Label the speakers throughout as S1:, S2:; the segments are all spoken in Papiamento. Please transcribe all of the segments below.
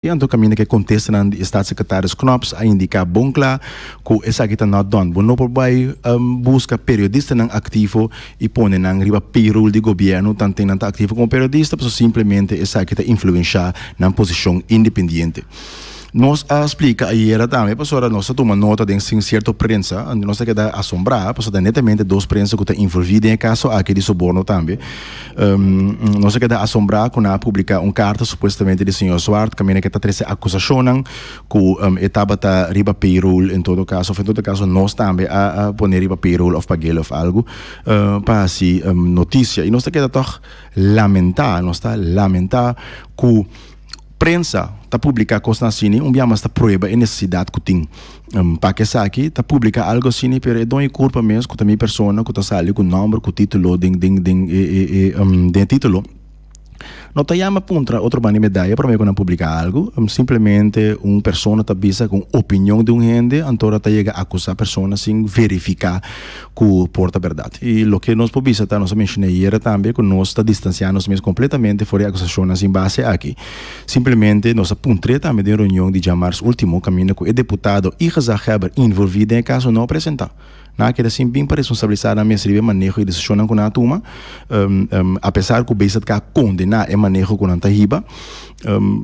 S1: I anto kaminda ku e kontestanan di e staatssecretaris Knops a indiká bon kla ku esaki ta not done. Bo no por bai buska periodistanan aktivo i pone nan riba payroll di gobièrnu tanten nan ta aktivo komo periodista pasobra simplemente esaki ta influenshá nan posishon independiente. Nos a splika ayera tambe pasobra nos a tuma nota den sierto prensa, nos a keda asombrá pasobra ta netamente dos prensa ku ta involví den e kaso aki di soborno tambe. Nos a keda asombrá ku nan a publiká un karta supuestamente di señor Zwart kaminda ku e ta trese akusashonnan ku e tabata riba payroll en todo kaso òf en todo kaso nos tambe a pone riba payroll òf pag'el òf algu pa hasi notisia. I nos ta keda tòg lamentá, nos ta lamentá ku Prensa ta publica cosnan asini, un bia mas ta prueba e necesidad cu tin pa cu esaki. Ta publica algo asini, pero e doño curpa mes, cu ta mi persona, cu ta sali cu nomber, cu titulo den den den e e e den e titulo, no ta yama puntra otro banda di medaya prome cu nan publica algo. Simplemente un persona ta bisa cu un opinion di un hende, anto ta yega acusa persona sin verifica cu por ta berdad. Y loke nos por bisa ta, nos a menciona ayera tambe, cu nos ta distancia nos mes completamente for di e acusacionnan sin base aki. Simplemente nos a puntr'é tambe den reunion di djamars ultimo caminda cu e deputado y gezaghebber involvi den e caso no a presenta. Nan a keda sin bin pa responsabilisa nan mes riba e maneho y decisionnan cu nan a tuma, apesar cu BZK a condena e maneho cu nan ta hiba.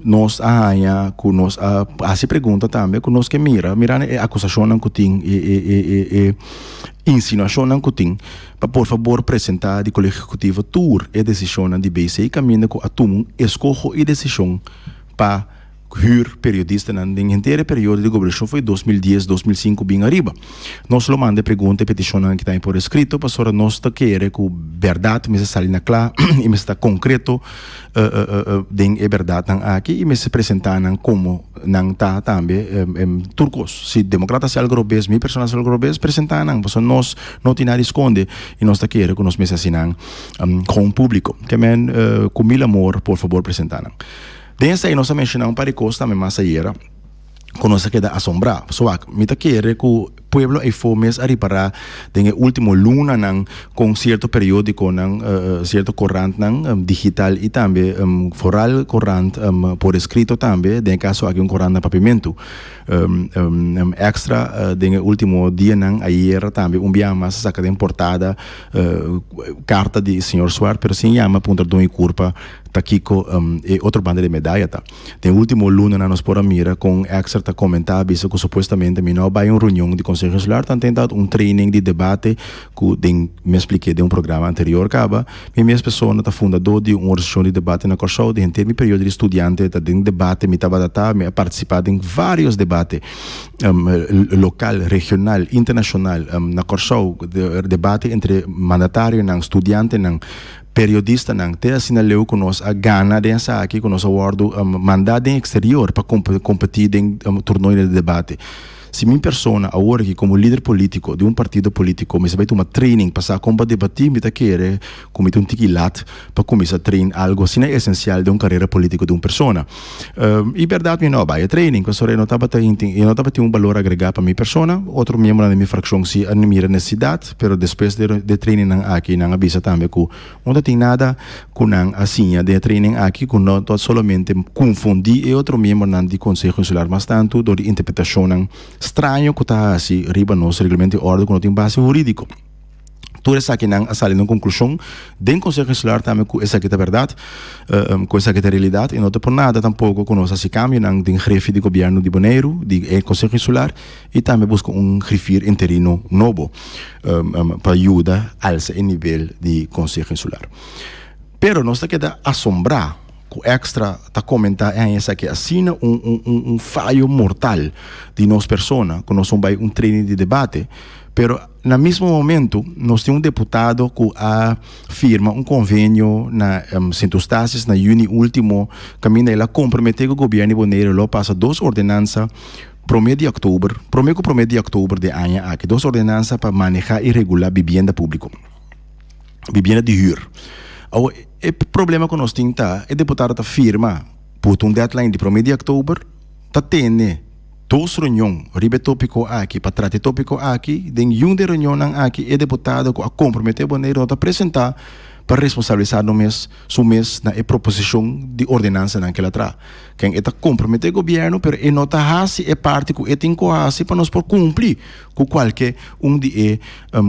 S1: Nos a haña ku nos a hasi pregunta tambe ku nos ke mira, mirando e akusashonnan ku tin, e e e e e insinuashonnan ku tin, pa por fabor presentá di Kolegio Ehekutivo tur e desishonnan di BC kaminda ku a tuma un eskoho i desishon pa hür periodistanan den henter e periodo di gobernashon for di 2010, 2005 bin ariba. Nos lo manda e pregunta i petishonnan aki tambe por eskrito pasobra nos ta kere ku bèrdat mester sali na kla i mester ta konkreto den e berdadnan aki y mester presenta nan como nan ta tambe tur cos. Si democrata haci algo robes, mi persona haci algo robes, presenta nan, pasobra nos no tin nada di sconde y nos ta kere cu nos mester haci nan con publico. Ke men cu mil amor por fabor presenta nan. Den esey nos a menciona un par di cos tambe mas ayera. ku nos a keda asombrá. So wak, mi ta kere ku pueblo eifó mes a ripará den e último lunanan kon sierto periódikonan, sierto korantnan digital i tambe foral korant por eskrito tambe, den e kaso aki un korant na Papiamentu. Extra den e último dianan, ayera tambe un biaha mas a saka den portada karta di señor Swart, pero sin yama puntra Doña Kurpa ta kiko e otro banda di medaya ta. Den ultimo lunanan nos por a mira con Extra ta comenta a bisa cu supuestamente mi no a bay un reunion di Conseho Insular ta intenta un training di debate cu den mi a spliké den un programa anterior caba. Mi mes persona ta fundador di un organisacion di debate na Corsou den henter mi periodo di studiante ta den debate mi tabata ta mi a participa den varios debate local, regional, internacional na Corsou debate entre mandatarionan, studiantenan. Periodistanan te asina leu ku nos a gana den esaki, ku nos a wòrdu mandá den eksterior pa kompetí den tornoinan di debate. Si mi persona awor aki komo lider polítiko di un partido polítiko mester bai tuma training pa sa kon pa debatí, mi ta kere ku mi ta un tiki lat pa kuminsá train algu asina esensial den un karera polítiko di un persona. I bèrdat mi no a bai e training pasobra e no tabata e no tabatin un balor agregá pa mi persona. Otro miembronan di mi frakshon si a mira nesesidat, pero despues di e trainingnan aki nan a bisa tambe ku no ta tin nada ku nan a siña den e training aki ku no ta solamente konfundí e otro miembronan di Konseho Insular mas tantu dor di interpretashonnan straño ku ta hasi riba nos reglamento di orde ku no tin base hurídiko. Tur esakinan a sali na un konklushon den Konseho Insular tambe ku esaki ta bèrdat, ku esaki ta realidat i no ta por nada tampoko ku nos hasi kambionan den grefi di gobièrnu di Boneiru, di e Konseho Insular i tambe buska un grifir interino nobo pa yuda alsa e nivel di Konseho Insular. Pero nos ta keda asombrá ku Extra ta komentá e haña esaki asina un un un fayo mortal di nos persona ku nos no bai un training di debate, pero Na mismo momento nos tin un deputado cu a firma un convenio na Sint Eustatius na juni ultimo caminda el a compromete cu gobierno di Bonaire lo pasa dos ordenansa prome di october, prome cu prome di october di aña aki, dos ordenansa pa maneha y regula bibienda publico, bibienda di huur. Awor e problema cu nos tin ta e deputado ta firma puta un deadline di prome di october ta tene. Dos reunion riba e tópiko aki. Pa trata e tópiko aki, den yun di e reunionnan aki e deputado ku a komprometé Boneiru no ta presentá. pa responsabilisá no mes su mes na e proposishon di ordenansanan ku el a traha. Ken e ta komprometé gobièrnu pero e no ta hasi e parti ku e tin ku hasi pa nos por kumpli ku kualke un di e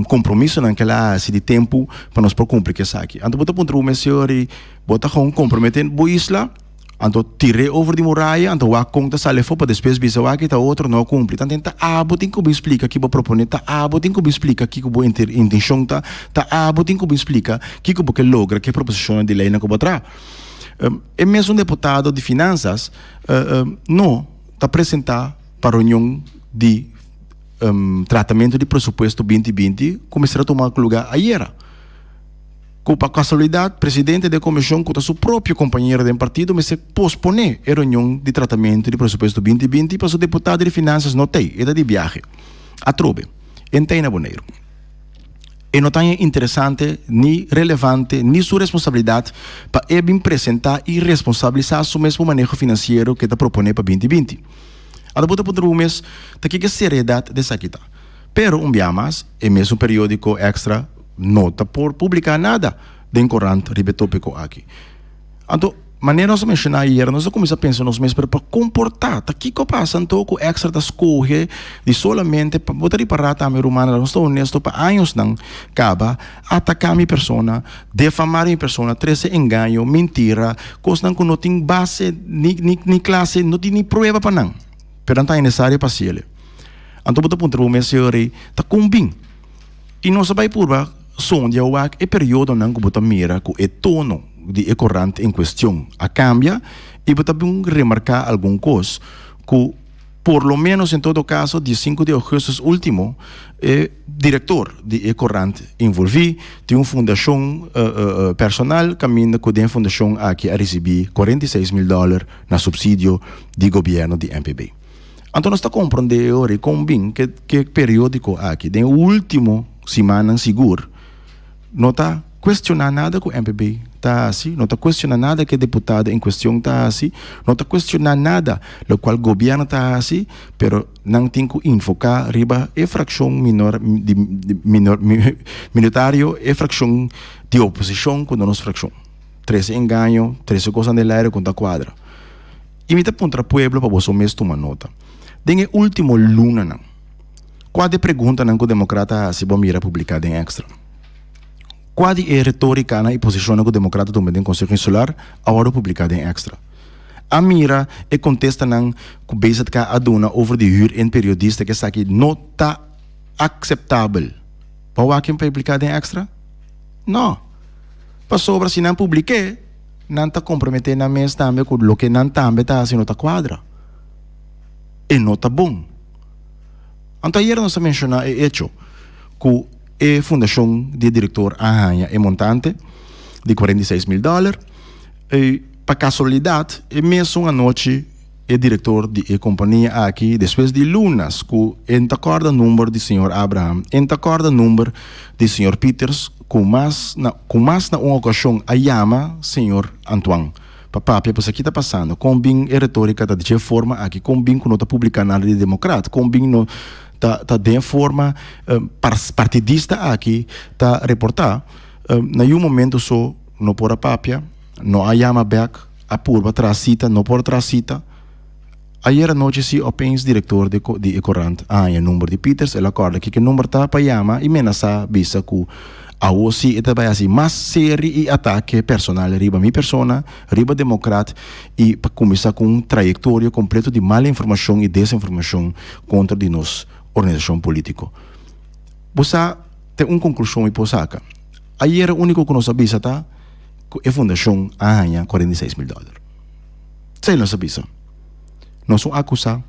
S1: kompromisonan ku el a hasi di tempu pa nos por kumpli ku esaki. Anto bo ta puntra bo mes, señor, i bo ta gewoon komprometé bo isla? Anto tir'é over di muraya, anto wak kon ta sali afó pa despues bisa wak i ta otro no a kumpli. Tanten ta abo tin ku bin splika ki bo proponé, ta abo tin ku bin splika kiko bo intenshon ta, ta abo tin ku bin splika kiko bo ke logra ku e proposishonnan di leinan ku bo a traha. E mesun deputado di finansas no ta presentá pa reunion di tratamentu di presupuesto 2020 ku mester a tuma lugá ayera. Ku pa kasualidat presidente di e komishon ku ta su propio kompañero den partido mester posponé e reunion di tratamentu di presupuesto 2020 pasobra deputado di finansas no t'ei, e ta di biahe. Atrobe, e n'tei na Boneiru. E no ta haña interesante ni relevante ni su responsabilidat pa e bin presentá i responsabilisá su mes pa maneho finansiero ku e ta proponé pa 2020. Anto bo ta puntra bo mes ta kiko e seriedat di esaki ta. Pero un bia mas e mesun periódiko Extra no ta por publiká nada den korant riba e tópiko aki. Anto, manera nos a menshoná ayera, nos a kuminsá pensa nos mes, pero pa komportá, ta kiko a pasa anto ku Extra ta skohe di solamente pa, bo ta ripará tambe rumannan, nos ta honesto, pa añosnan kaba ataká mi persona, defamá mi persona, trese engaño, mintira, kosnan ku no tin base ni ni ni klase, no tin ni prueba pa nan, pero nan ta haña nesesario pa hasiel. Anto bo ta puntra bo mes, Señor, ta kon bin? I nos a bai purba sondia wak e periodonan ku bo ta mira ku e tono di e korant en kuestion a kambia i bo ta bin remarká algun kos ku por lo ménos en todo kaso dia sinku di ougùstùs último e direktor di e korant envolví tin un fundashon personal kaminda ku den e fundashon aki a risibí 46 mil dòler na supsidio di gobièrnu di MPB. Anto nos ta komprondé e ora i kon bin ke ke periódiko aki den e último simannan sigur no ta kuestioná nada ku MPB ta hasi, no ta kuestioná nada ku e deputado en kuestion ta hasi, no ta kuestioná nada lokual gobièrnu ta hasi, pero nan tin ku infoká riba e frakshon minor di minor minoritario, e frakshon di oposishon ku no nos frakshon. Trese engaño, trese kosnan den laire ku no ta kuadra. I mi ta puntra pueblo pa boso mes tuma nota. Den e ultimo lunanan, kua di e preguntanan ku Demokrat a hasi bo a mira publiká den Extra? Kua di e retórikanan i posishonnan ku Demokrat a tuma den Konseho Insular a wòrdu publiká den Extra? A mira e kontestanan ku BZK a duna over di hür en periodista ku esaki no ta akseptabel. Bo a wak e publiká den Extra? No. Pasobra si nan publik'é, nan ta komprometé nan mes tambe ku loke nan tambe ta hasi no ta kuadra. E no ta bon. Anto ayera nos a menshoná e echo ku e fundashon di e direktor a haña e montante di 46 mil dòler i pa kasualidat e mesun anochi e direktor di e kompania aki despues di lunas ku e n ta kòrda number di señor Abraham, e n ta kòrda number di señor Pieters ku mas na ku mas na un okashon a yama señor Antoine pa papia pasobra ki ta pasando, kon bin e retórika ta di dje forma aki, kon bin ku no ta publiká nada di demokrat, kon bin no ta ta den forma partidista aki ta reportá. Na yu momento so no por a papia, no a yama bèk. A purba traha sita, no por traha sita. Ayer anochi si opeens director di di e corant a haña number di Pieters, el a corda kiko e number ta pa yama y menasa bisa cu awo si e ta bay haci mas seri y atake personal riba mi persona, riba Democrat y pa cuminsa cu un trayectorio completo di mal informacion y desinformacion contra di nos organisacion politico. Bo sa te un conclusion mi por saca. Ayer e unico cu nos a bisa ta. Ku e fundashon a haña 46 mil dòler. Esei nos a bisa. Nos un akusá,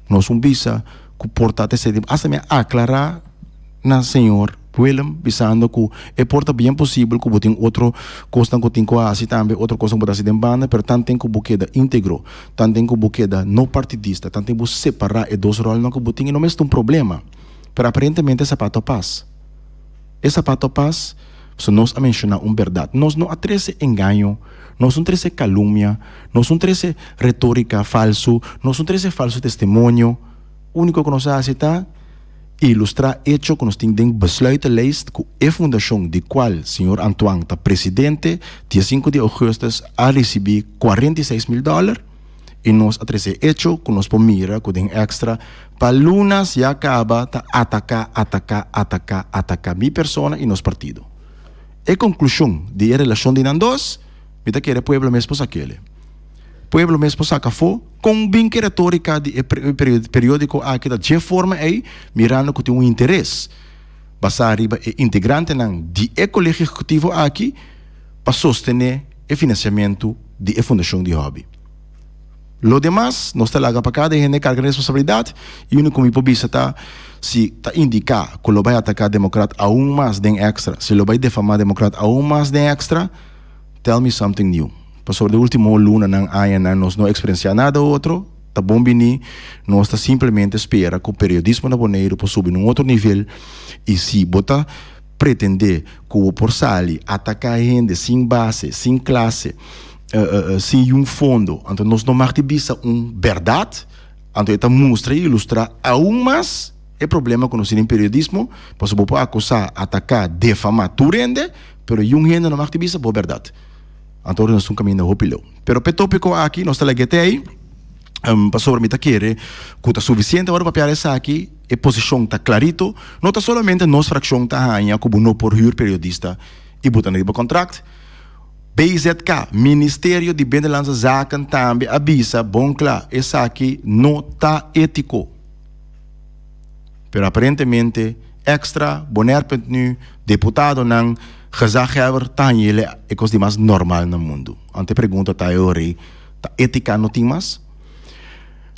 S1: nos un bisa ku por ta esei tempu. Asta mi a aklará na señor Willem bisando ku e por ta bien posibel ku bo tin otro kosnan ku tin ku hasi tambe, otro kosnan ku bo ta hasi den banda, pero tanten ku bo keda íntegro, tanten ku bo keda no partidista, tanten bo separá e dos ròlnan ku bo tin, e no mester un problema. Pero aparentemente e sapato a pas. E sapato a pas. Pasobra nos a menshoná un bèrdat. Nos no a trese engaño, nos no trese kalumnia, nos no trese retórika falsu, nos no trese falsu testimonio. Úniko ku nos a hasi ta Ilustrá echo ku nos tin den besluitenlijst ku e fundashon di kual señor Antoine ta presidente dia sinku di ougùstùs a risibí 46 mil dòler i nos a trese echo ku nos por mira ku den Extra pa lunas ya kaba ta ataká, ataká, ataká, ataká mi persona i nos partido. E konklushon di e relashon di nan dos, mi ta kere pueblo mes por sak'ele. Pueblo mes por saka afó kon bin ku e retórika di e periódiko aki ta dje forma ei, mirando ku tin un interes basá riba e integrantenan di e kolegio ehekutivo aki pa sostené e finansiamentu di e fundashon di hòbi. Lo demas nos ta laga pa kada hende karga responsabilidat i úniko mi por bisa ta si ta indiká ku lo bai ataká Demokrat aun mas den Extra, si lo bai defamá Demokrat aun mas den Extra, tell me something new. Pasobra den último lunanan, añanan nos no a eksperensiá nada otro, ta bon bini, nos ta simplemente spera ku periodismo na Boneiru por subi na un otro nivel i si bo ta pretendé ku bo por sali ataká hende sin base, sin klase, sin yun fondo, anto nos no mag di bisa un bèrdat, anto e ta mustra i ilustrá aun mas e problema ku nos tin den periodismo, pasobra bo por akusá, ataká, defamá tur hende, pero yun hende no mag di bisa bo bèrdat. Anto ora nos ta un kaminda hopi leu. Pero p'e tópiko aki nos ta lag'é te ei, pasobra mi ta kere ku ta sufisiente ora papia esaki, e posishon ta klarito, no ta solamente nos frakshon ta haña ku bo no por hür periodista i buta nan riba kontrakt. BZK, Ministerio di Binnenlandse Zaken tambe a bisa bon kla esaki no ta étiko. Pero aparentemente Extra, Bonaire.nu, deputadonan, gezaghebber ta hañ'ele e kos di mas normal na mundu. Anto e pregunta ta e ora ei, ta étika no tin mas?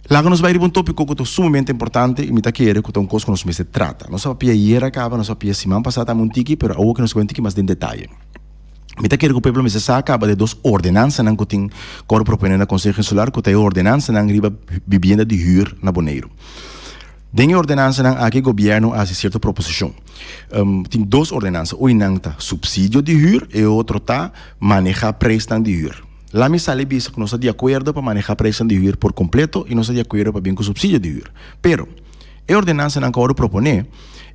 S1: Laga nos bai riba un tópiko ku ta sumamente importante i mi ta kere ku ta un kos ku nos mester trata. Nos a papia ayera kaba, nos a papia siman pasá tambe un tiki, pero awor ke nos ta bai un tiki mas den detaye. Mi ta kere ku pueblo mester sa kaba de dos ordenansanan ku tin ku a proponé na Konseho Insular ku ta e ordenansanan riba bibienda di hür na Boneiru. Den e ordenansanan aki gobièrnu a hasi sierto proposishon. Tin dos ordenansa, un nan ta supsidio di hür e otro ta manehá preisnan di hür. La mi sali bisa ku nos ta di akuerdo pa manehá preisnan di hür por kompleto i nos ta di akuerdo pa bin ku supsidio di hür. Pero, e ordenansanan ku a wòrdu proponé,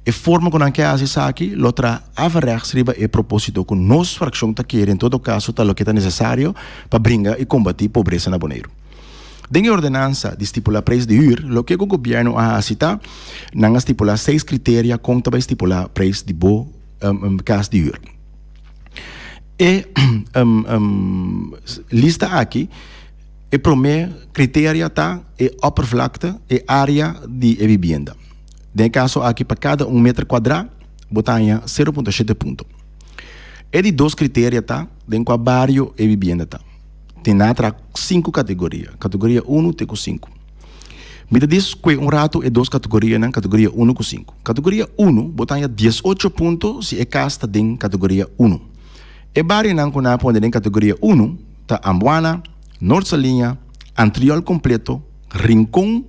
S1: e forma ku nan ke hasi esaki lo traha averechts riba e propósito ku nos frakshon ta kere en todo kaso ta loke ta nesesario pa bringa i kombatí pobresa na Boneiru. Den e ordenansa di stipulá preis di hür, loke ku gobièrnu a hasi ta nan a stipulá seis kriteria kon ta bai stipulá preis di bo kas di hür. E lista aki, e promé kriteria ta e oppervlakte, e área di e bibienda. Den e kaso aki pa kada un meter kuadrá bo ta haña 0.7 punto. E di dos kriteria ta den kua bario e bibienda ta. Tin nan a traha sinku kategoria, kategoria unu te ku sinku. Mi ta dis kue un ratu e dos kategorianan, kategoria unu ku sinku. Kategoria unu bo ta haña diesocho punto si e kas ta den kategoria unu. E barionan ku nan a pone den kategoria unu ta Ambuana, Noord Saliña, Antriol kompleto, Rincon,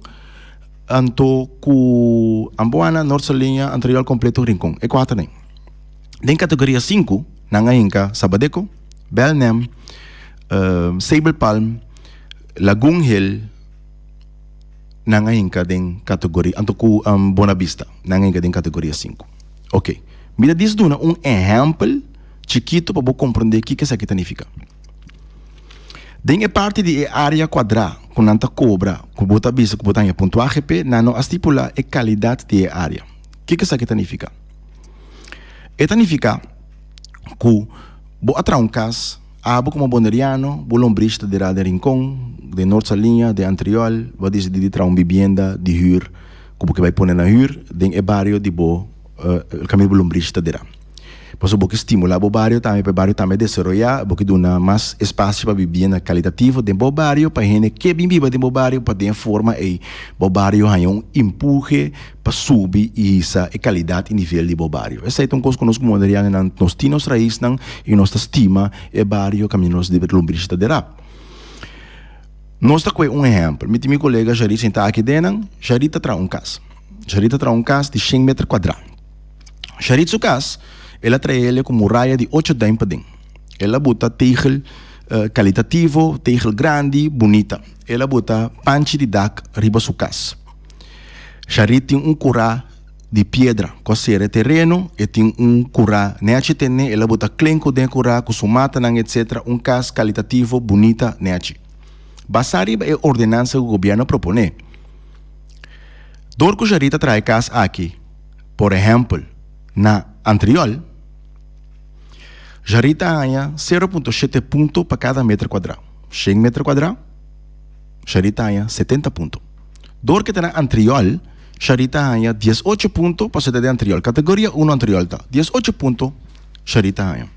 S1: anto ku Ambuana, Noord Saliña, Antriol kompleto, Rincon. E kuater nan. Den kategoria sinku nan a hinka Sabadeco, Belnem, Sabelpalm, Lagoon Hill nan a hinka den kategoria, anto ku Bonabista nan a hinka den kategoria sinku. Oke, mi ta dis duna un ehèmpel chikito pa bo komprondé kiko esaki ta nifiká. Den e parti di e área kuadrá ku nan ta kobra ku bo ta bisa ku bo ta haña puntuahe p'e, nan no a stipulá e kalidat di e área. Kiko esaki ta nifiká? E ta nifiká ku bo a traha un kas, abo komo boneriano, bo lombrish ta derá den Rincon, den Noord Saliña, den Antriol, bo a disidí di traha un bibienda di hür ku bo ke bai pone na hür den e bario di bo kaminda bo lombrish ta derá. Pasobra bo ke stimulá bo bario tambe pa e bario tambe desaroyá, bo ke duna mas espasio pa bibienda kalitativo den bo bario pa hende ke bin biba den bo bario pa den e forma ei bo bario haña un empuhe pa subi i hisa e kalidat i nivel di bo bario. Esei ta un kos ku nos komo bonerianonan nos tin nos raisnan i nos ta stima e bario kaminda nos lombrishi ta derá. Nos ta kohe un ehèmpel, mi tin mi kolega Jarit sintá aki den nan, Jarit ta traha un kas. Jarit ta traha un kas di shen meter kuadrá. Jarit su kas, el a traha el ku muraya di ocho duim paden. El a buta tegel kalitativo, tegel grandi, bunita. El a buta panchi di dak riba su kas. Jarit tin un kurá. di piedra ku a sera e tereno, e tin un kurá nèchi tene, el a bota klenku den e kurá ku su matanan etsetera, un kas kalitativo, bunita, nèchi. Basá riba e ordenansa ku gobièrnu a proponé, dor ku Jarit a traha e kas aki, por ehèmpel na Antriol, Jarit a haña 0.7 punto pa kada meter kuadrá, shen meter kuadrá, Jarit a haña 70 punto. Dor ku e ta na Antriol, Sharit ta haña 18 punto pasobra e ta den Antriol. Kategoria uno Antriol ta 18 punto Sharit ta haña.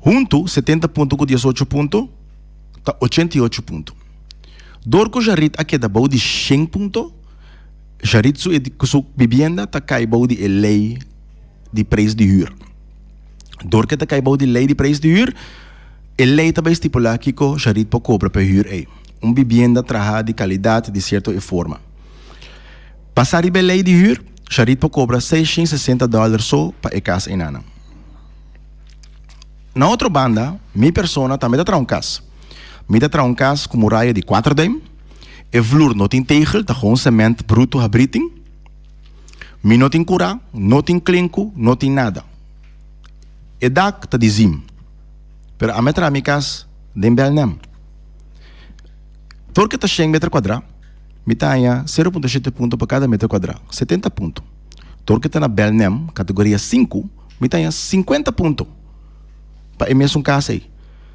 S1: Huntu 70 punto ku 18 punto ta 88 punto. Dor ku Sharit a keda bou di shen punto, Sharit su su bibienda ta kai bou di e lei di preis di hür. Dor ku e ta kai bou di lei di preis di hür, e lei ta bai stipulá kiko Sharit por kobra pa e hür ei. Un bibienda trahá di kalidat di sierto e forma. Basá riba e lei di hür, Sharit por kobra 660 dòler so pa e kas einanan. Na otro banda, mi persona tambe ta traha un kas. Mi ta traha un kas ku muraya di kuater duim. E vlur no tin tegel, ta gewoon sement brutu habrí tin. Mi no tin kurá, no tin klinku, no tin nada. E dak ta di zim. Pero ami a traha mi kas den Belnem. Tur ke ta shen meter kuadrá, mi ta haña 0.7 punto pa kada meter kuadrá, 70 punto. Tur ke ta na Belnem, kategoria sinku, mi ta haña 50 punto pa e mesun kas ei.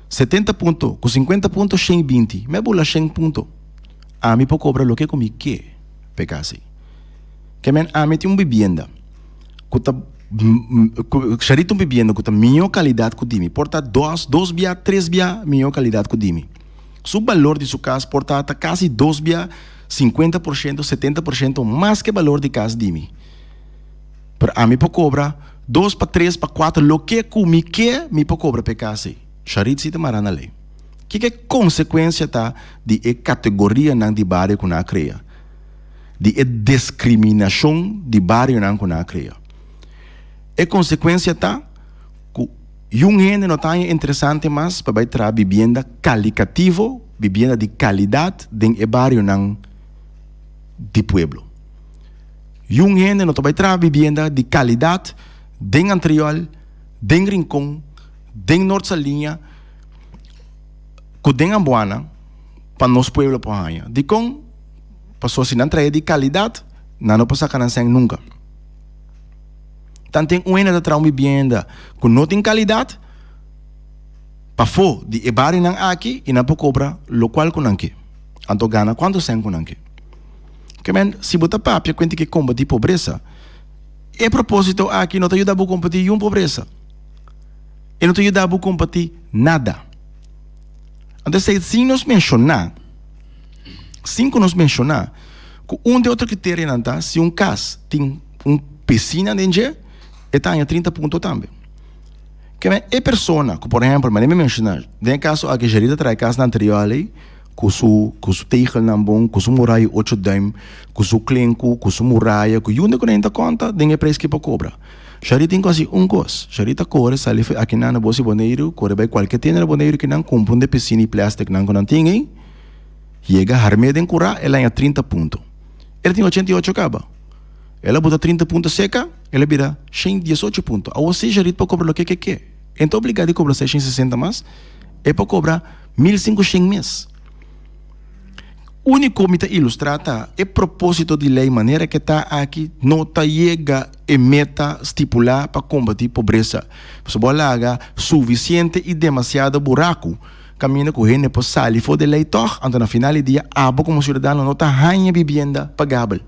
S1: 70 punto ku 50 punto, 120. Mi a bula shen punto. Ami por kobra loke ku mi ke pa e kas ei. Ke men ami tin un bibienda ku ta Sharita un bibienda ku ta mihó kalidat ku di mi. Por ta dos, dos bia, tres bia mihó kalidat ku di mi. Su balor di su kas por ta ta kasi dos bia, 50%, 70% mas ke balor di kas di mi. Pero ami por kobra dos pa tres pa kuater loke ku mi ke mi por kobra pa e kas ei. Sharit si ta mará na lei. Kiko e konsekuensia ta di e kategorianan di bario ku nan a krea? Di e deskriminashon di barionan ku nan a krea. E konsekuensia ta ku yun hende no ta haña interesante mas pa bai traha bibienda kalikativo, bibienda di kalidat den e barionan di pueblo. Yun hende no ta bai traha bibienda di kalidat den Antriol, den Rincon, den Noord Saliña ku den Amboana pa nos pueblo por haña. Dikon? Pasobra si nan trae di kalidat, nan no por saka nan sèn nunka. Tanten un hende ta traha un bibienda ku no tin kalidat, pafó di e barionan aki i nan por kobra lokual ku nan ke. Anto gana kuantu sèn ku nan ke. Ke men, si bo ta papia kuenti ke kombatí pobresa, e propósito aki no ta yuda bo kombatí yun pobresa. E no ta yuda bo kombatí nada. Anto esei sin nos menshoná. Sin ku nos menshoná ku un di otro kriterianan ta si un kas tin un pisina den dje, e ta haña 30 punto tambe. Ke e persona ku por ehèmpel, manera mi menshoná, den e kaso aki Jerry ta traha e kas na anterior ei ku su ku su tegelnan bon, ku su muraya ocho duim, ku su klenku, ku su muraya, ku yunda ku nan ta konta den e preis ku e por kobra. Jerry tin ku hasi un kos, Jerry ta kore sali for akinan na Bos di Boneiru, kore bai kualke tienda na Boneiru kinan kumpra un di e pisina di plastic nan ku nan tin ei, Yega harmé den kurá, el haña 30 punto. El tin 88 kaba. El a buta 30 punto seka, el a bira 118 punto. Awor si Jarit por kobra loke ke ke. E no ta obligá di kobra 660 mas, e por kobra 1500 mes. Úniko mi ta ilustrá ta e propósito di lei manera ke ta aki no ta yega e meta stipulá pa kombatí pobresa. Pasobra bo a laga sufisiente i demasiado buraku. Kaminda ku hende por sali for di lei tòg, anto na final di dia abo komo siudadano no ta haña bibienda pagabel.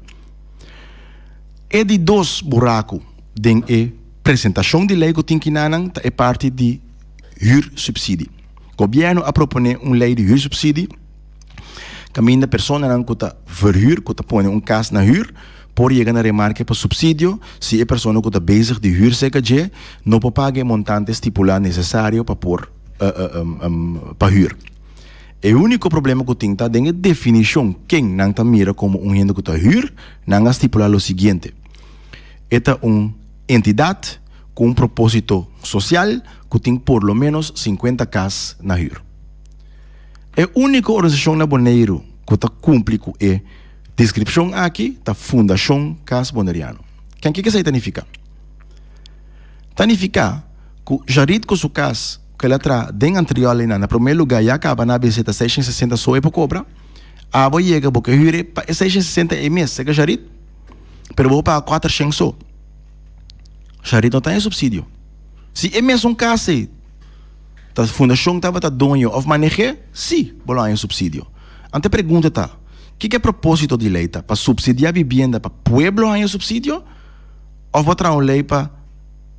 S1: E di dos buraku den e presentashon di lei ku tin kinanan ta e parti di hürsubsidie. Gobièrnu a proponé un lei di hürsubsidie kaminda personanan ku ta verhür, ku ta pone un kas na hür, por yega na remarke pa supsidio si e persona ku ta bezig di hür serka dje no por paga e montante stipulá nesesario pa por pa hür. E úniko problema ku tin ta den e definishon ken nan ta mira komo un hende ku ta hür, nan a stipulá lo siguiente, E ta un entidat ku un propósito sosial ku tin por lo ménos 50 kas na hür. E úniko organisashon na Boneiru ku ta kumpli ku e. Deskripshon aki ta Fundashon Kas Boneriano. Ken kiko esei ta nifiká? Ta nifiká ku Jarit ku su kas ku el a traha den Antriol einan na promé lugá ya kaba na abc ta 660 so e por kobra. Abo a yega bo ke hür e pa e 660 ei mes seka Jarit, pero bo por paga 400 so. Jarit no ta haña supsidio. Si e mesun kas ei ta fundashon tabata doño òf maneh'é, sí, bo lo haña supsidio. Anto e pregunta ta, kiko e propósito di lei ta? Pa supsidiá bibienda pa pueblo haña supsidio òf bo traha un lei pa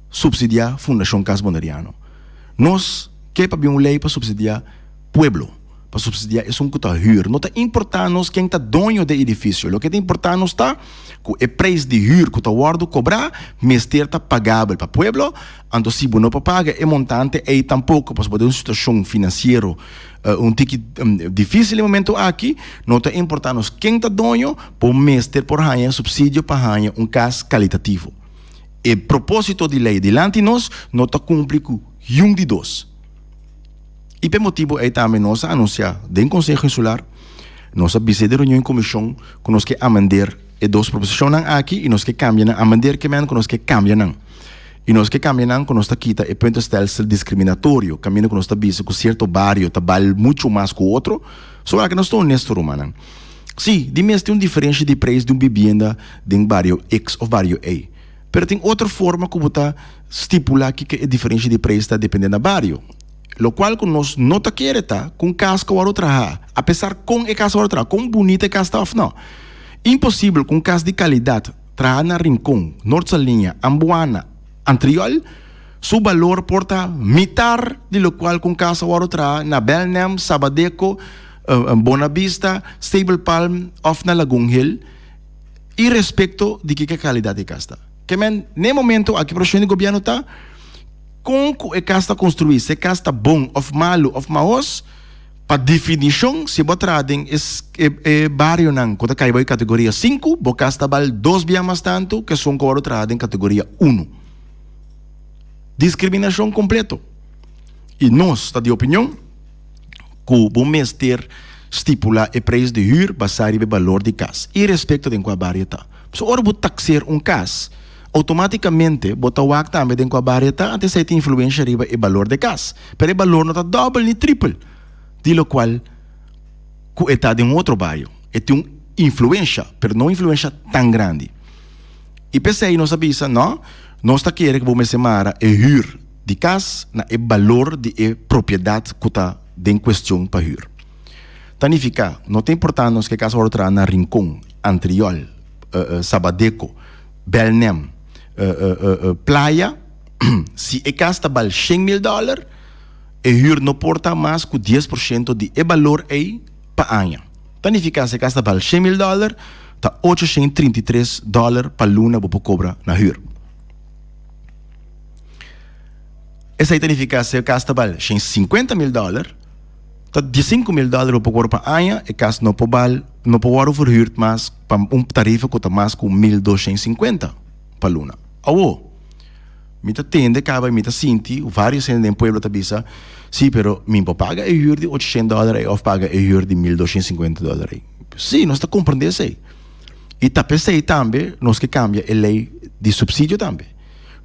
S1: supsidiá Fundashon Kas Boneriano? Nos ke pa bin un lei pa supsidiá pueblo, pa supsidiá esun ku ta hür. No ta importá nos ken ta doño di e edifisio, loke ta importá nos ta ku e preis di hür ku ta wòrdu kobrá mester ta pagabel pa pueblo. Anto si bo no por paga e montante ei tampoko pasobra bo ta den un situashon finansiero un tiki difísil e momento aki, no ta importá nos ken ta doño, bo mester por haña supsidio pa haña un kas kalitativo. E propósito di lei dilanti nos no ta kumpli ku yun di dos. I p'e motibu ei tambe nos a anunsiá den Konseho Insular, nos a bis'é den reunion komishon ku nos ke amender e dos proposishonnan aki i nos ke kambia nan, amender ke men ku nos ke kambia nan. I nos ke kambia nan ku nos ta kita e puntenstelsel diskriminatorio kaminda ku nos ta bisa ku sierto bario ta bal muchu mas ku otro. So wak nos ta honesto rumannan. Sí, di mes tin un diferensha di preis di un bibienda den bario X òf bario Y. Pero tin otro forma ku bo ta stipulá kiko e diferensha di preis ta dependé na bario. Lokual ku nos no ta kere ta ku un kas ku wòrdu trahá, apesar kon e kas a wòrdu trahá, kon bunita e kas ta òf no. Imposibel ku un kas di kalidat trahá na Rincon, Noord Saliña, Ambuana, Antriol, su balor por ta mitar di lokual ku un kas a wòrdu trahá na Belnem, Sabadeco, Bonavista, Stable Palm òf na Lagoon Hill, irespekto di kiko e kalidat di e kas ta. Ke men, n'e momento aki proshon di gobièrnu ta kon ku e kas ta konstruí, si e kas ta bon òf malu òf mahos. Pa definishon, si bo a traha den e barionan ku ta kai bou e kategoria sinku, bo kas ta bal dos bia mas tantu ku esun ku a wòrdu traha den kategoria unu. Diskriminashon kompleto. I nos ta di opinion ku bo mester stipulá e preis di hür basá riba e balor di kas, irespekto den kua bario ta. Pasobra ora bo takseer un kas, outomátikamente bo ta wak tambe den kua bario ta, anto esei tin influensha riba e balor di e kas. Pero e balor no ta dòbel ni tripel di lokual ku e ta den un otro bario. E tin un influensha, pero no un influensha tan grandi. I p'esei nos a bisa, no, nos ta kere ku bo mester mara e hür di kas na e balor di e propiedat ku ta den kuestion pa hür. Ta nifiká, no ta importá nos ke kas wòrdu traha na Rincon, Antriol, Sabadeco, Belnem, Playa, Si e kas ta bal 100.000 dòler, e hür no por ta mas ku 10% di e balor ei pa aña. Ta nifiká si e kas ta bal 100.000 dòler, ta 833 dòler pa luna bo por kobra na hür. Esei ta nifiká si e kas ta bal 150.000 dòler, ta 15.000 dòler bo por kobra pa aña, e kas no por bal, no por wòrdu verhùrt mas pa un tarifa ku ta mas ku 1.250 pa luna. Awo, mi ta tende kaba i mi ta sinti varios hende den pueblo ta bisa, Sí, pero mi por paga e hür di ochocientos dòler ei òf paga e hür di mil doscientos sinkuenta dòler ei. Sí, nos ta komprendé esei. I ta p'esei tambe nos ke kambia e lei di supsidio tambe.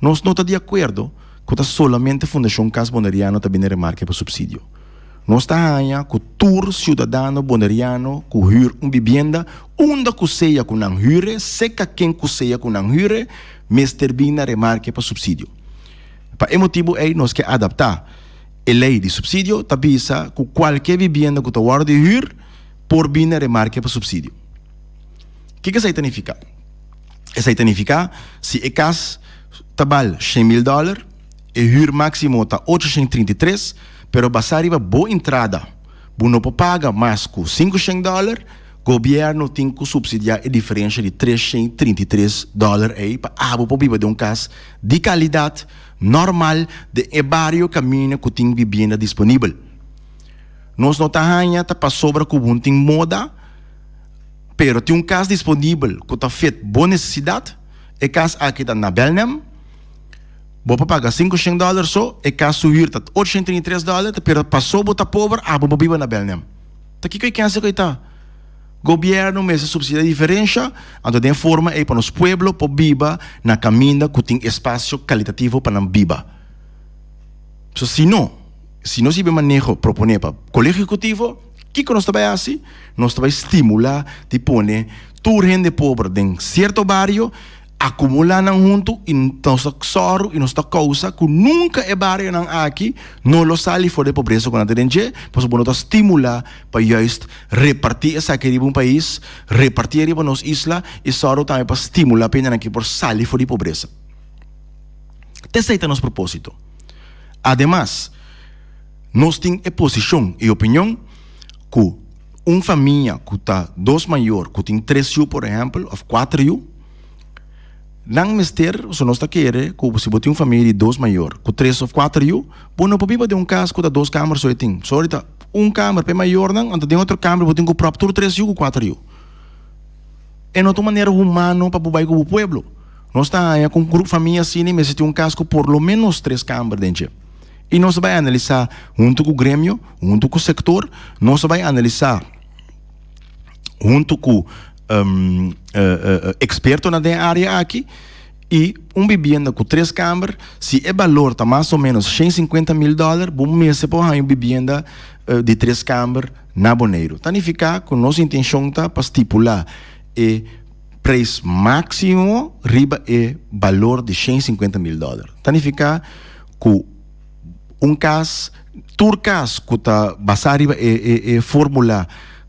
S1: Nos no ta di akuerdo ku ta solamente Fundashon Kas Boneriano ta bini remarke pa supsidio. Nos ta haña ku tur siudadano boneriano ku hür un bibienda, unda ku sea ku nan hür'e, seka ken ku sea ku nan hür'e, mester bin na remarke pa supsidio. Pa e motibu ei nos ke adaptá e lei di supsidio ta bisa ku kualke bibienda ku ta wòrdu di hür por bin na remarke pa supsidio. Kiko esei ta nifiká? Esei ta nifiká si e kas ta bal 100.000 dòler, e hür máksimo ta 833, pero basá riba bo entrada bo no por paga mas ku 500 dòler, Gobièrnu tin ku supsidiá e diferensha di 333 dòler ei pa abo por biba den un kas di kalidat nòrmal den e bario kaminda ku tin bibienda disponibel. Nos no ta haña ta pasobra ku bo tin moda, pero tin un kas disponibel ku ta fit bo nesesidat. E kas aki ta na Belnem. Bo por paga 500 dòler so, e kas su hür ta 833 dòler, pero paso bo ta pober abo por biba na Belnem. Ta kiko e kense ku e ta? Gobièrnu mester supsidiá e diferensha, anto den e forma ei pa nos pueblo por biba na kaminda ku tin espasio kalitativo pa nan biba. So si no, si nos hiba e maneho proponé pa Kolegio Ehekutivo, kiko nos ta bai hasi? Nos ta bai stimulá di pone tur hende pober den sierto bario, Akumulá nan huntu i nos ta sòru i nos ta kousa ku nunka e barionan aki no lo sali for di e pobresa ku nan ta den dje, pasobra bo no ta stimulá pa juist repartí esaki riba un pais, repartí riba nos isla i sòru tambe pa stimulá pa hendenan aki por sali for di pobresa. Ta esei ta nos propósito. Ademas, nos tin e posishon i opinion ku un famia ku ta dos mayor ku tin tres yu por ehèmpel òf kuater yu, Nan mester, so nos ta kere ku si bo tin un famia di dos mayor ku tres of kuater yu, bo no por biba den un kas ku ta dos kamer so e tin. So ahorita un kamer pa e mayornan, anto den otro kamer bo tin ku pròp tur tres yu ku kuater yu. E no ta un manera humano pa bo bai ku bo pueblo. Nos ta haña ku un grup famia asina mester tin un kas ku por lo menos tres kamber den dje. I nos ta bai analisá huntu ku gremio, huntu ku sektor, nos ta bai analisá. Huntu ku ekspertonan den e área aki i un bibienda ku tres kamber si e balor ta mas o ménos 150 mil dòler bo mester por haña un bibienda di tres kamber na Boneiru. Ta nifiká ku nos intenshon ta pa stipulá e preis máksimo riba e balor di 150 mil dòler. Ta nifiká ku un kas, tur kas ku ta basá riba e e e fórmula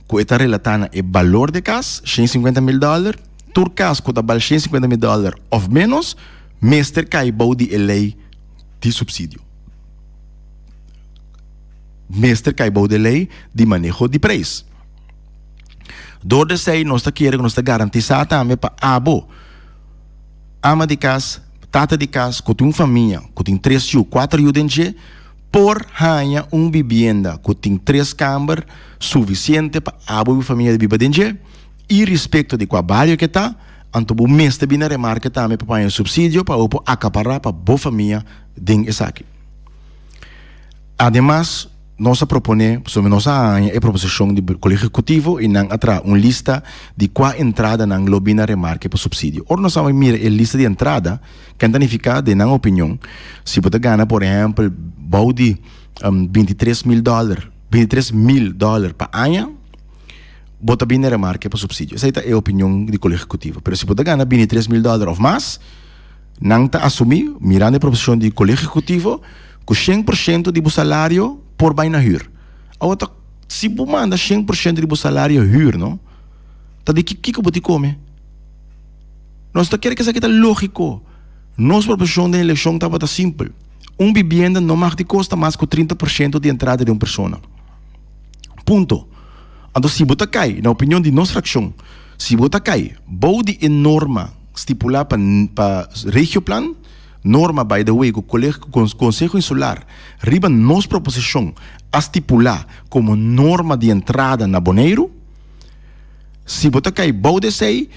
S1: ku e ta relatá na e balor di e kas, 150 mil dòler, tur kas ku ta bal 150 mil dòler òf ménos mester kai bou di e lei di supsidio. Mester kai bou di e lei di maneho di preis. Dor di esei nos ta kere ku nos ta garantisá tambe pa abo. Ama di kas, tata di kas ku tin un famia ku tin tres yu, kuater yu den dje, por haña un bibienda ku tin tres kamber sufisiente pa abo i bo famia di biba den dje, irispekto di kua bario ke ta, anto bo mester bini na remarke tambe pa paña supsidio pa bo por akapará pa bo famia den esaki. Ademas, nos a proponé, pasobra nos a haña e proposishon di Kolegio Ehekutivo i nan a traha un lista di kua entradanan lo bini na remarke pa supsidio. Ora nos a mira e lista di entrada, ken ta nifiká, den nan opinion, si bo ta gana por ehèmpel bou di 23 mil dòler, 23 mil dòler pa aña, bo ta bini na remarke pa supsidio. Esei ta e opinion di Kolegio Ehekutivo. Pero si bo ta gana 23 mil dòler òf mas, Nan ta asumí, mirando e proposishon di Kolegio Ehekutivo, ku 100% di bo salario por bai na hür. Awor ta si bo manda 100% di bo salario hür, no, ta di kiko bo tin kome? Nos ta kere ku esaki ta lógiko. Nos proposishon den elekshon tabata simpel, un bibienda no mag di kosta mas ku 30% di entrada di un persona. Punto. Anto si bo ta kai, na opinion di nos frakshon, si bo ta kai bou di e norma stipulá pa pa Regioplan, norma by the way ku Konseho Insular riba nos proposishon a stipulá komo norma di entrada na Boneiru, si bo ta kai bou di esei,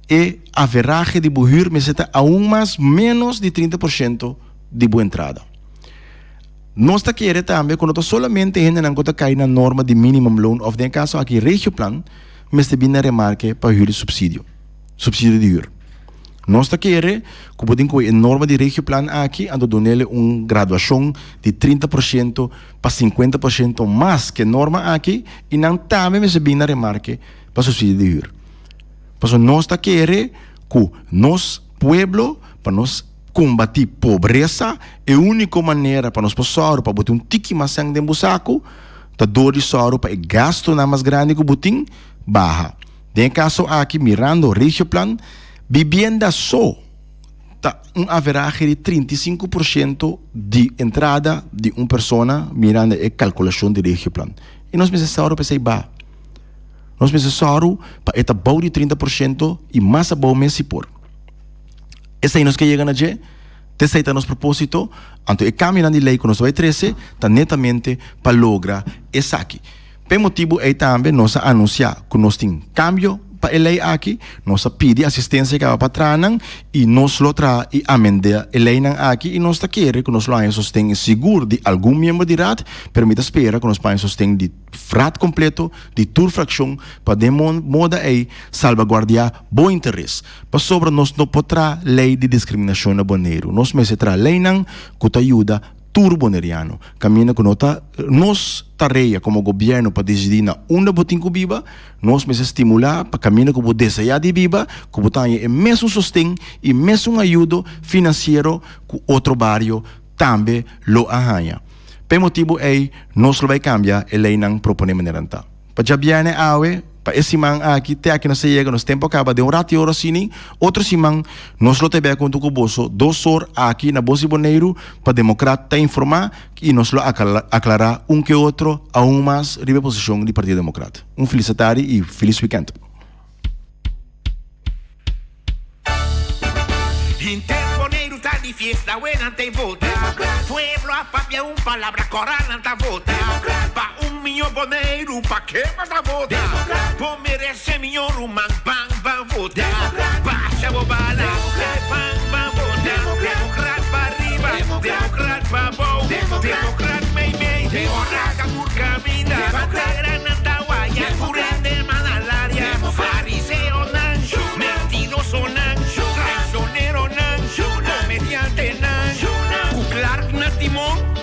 S1: e averahe di bo hür mester ta aun mas ménos di 30% di bo entrada. Nos ta kere tambe ku no ta solamente hendenan ku ta kai na norma di minimumloon òf den e kaso aki Regioplan mester bin na remarke pa hür di supsidio, supsidio di hür. Nos ta kere ku bo tin kohe e norma di Regioplan aki anto dunele un graduashon di 30% pa 50% mas ke norma aki i nan tambe mester bin na remarke pa supsidio di hür. Pasobra nos ta kere ku nos pueblo pa nos. Kombatí pobresa, e úniko manera pa nos por sòru pa bo tin un tiki mas sèn den bo saku ta dor di sòru pa e gastunan mas grandi ku bo tin baha. Den e kaso aki, mirando Regioplan, bibienda so ta un averahe di 35% di entrada di un persona mirando e kalkulashon di Regioplan. I nos mester sòru pa esei baha. Nos mester sòru pa e ta bou di 30% i mas abou mes si por. Esei nos ke yega na dje, t'esei ta nos propósito, anto e kambionan di lei ku nos ta bai trese ta netamente pa logra esaki. P'e motibu ei tambe nos a anunsiá ku nos tin kambio. pa e lei aki, nos a pidi asistensia kaba pa traha nan i nos lo traha i amendá e leinan aki i nos ta kere ku nos lo haña sosten sigur di algun miembro di Raad, pero mi ta spera ku nos por haña sosten di Raad kompleto, di tur frakshon pa den moda ei salbaguardiá bo interes. Pasobra nos no por traha lei di diskriminashon na Boneiru, nos mester traha leinan ku ta yuda tur boneriano. Kaminda ku no ta nos tarea komo gobièrnu pa disidí na unda bo tin ku biba, nos mester stimulá pa kaminda ku bo deseá di biba, ku bo ta haña e mesun sosten i mesun ayudo finansiero ku otro bario tambe lo a haña. P'e motibu ei nos lo bai kambia e leinan proponé manera nan ta. Pa djabièrnè awe, pa e siman aki, te aki nos ta yega, nos tempu a kaba den un ratu i ora asini. Otro siman nos lo ta bek huntu ku boso dos or aki na Bos di Boneiru pa Demokrat ta informá i nos lo aklará un ke otro aun mas riba e posishon di Partido Demokrat. Un felis atardi i felis wikènt.
S2: Henter Boneiru ta di fiesta, we nan ta vota. Pueblo a papia un palabra, kora nan ta vota. Pa un miño Boneiru, pa ke bo ta vota? Bo merese miño ruman, ban ban vota. Basha bo bala, ban ban vota. Demokrat pa riba, demokrat pa bou, demokrat mei mei. Ora ka tur kaminda, bandera nan ta waya, tur hende man alaria. Fariseonan, mentirosonan, traicioneronan, comediantenan, cu Clark na timon.